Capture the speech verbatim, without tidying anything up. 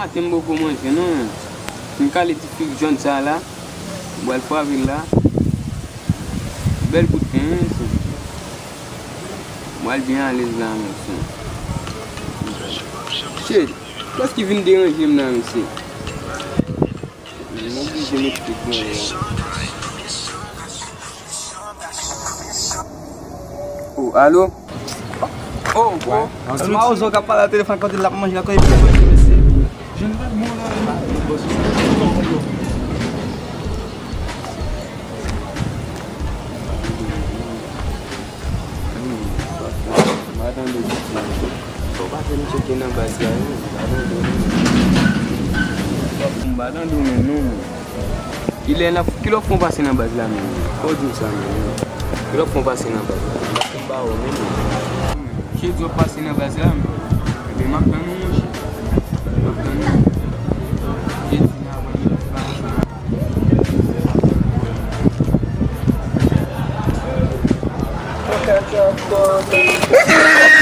Maten m poko manje non, men. M kale ti fig jòn sa la. M pral frape l la. Bèl bout pen, wi, mesye. M pral byen alèz la, mesye. Shit, kiyès ki vin deranje m la, mesye? M oblije met fig mwen la. Oh, alo? Oh, bro. Mawozo k ap pale nan telefòn kote l ap manje la, kote l ap manje, mesye. Jwenn pa bon la. M pa tande w, mesye. Fò w pa fè m tcheke nan baz la, wi. M pa tande w, non. M pa tande w menm, non, men. Kilè n ap, kilè w fè w pase nan baz la menm? Fò w di m sa menm, wi. Kilè w fè w pase nan baz la? M pa konn ba w menm, wi. Kilè w pase nan baz la menm? Ebyen, m ap tann ou, monchè. M ap tann ou. Jodi a, w ap fè sa.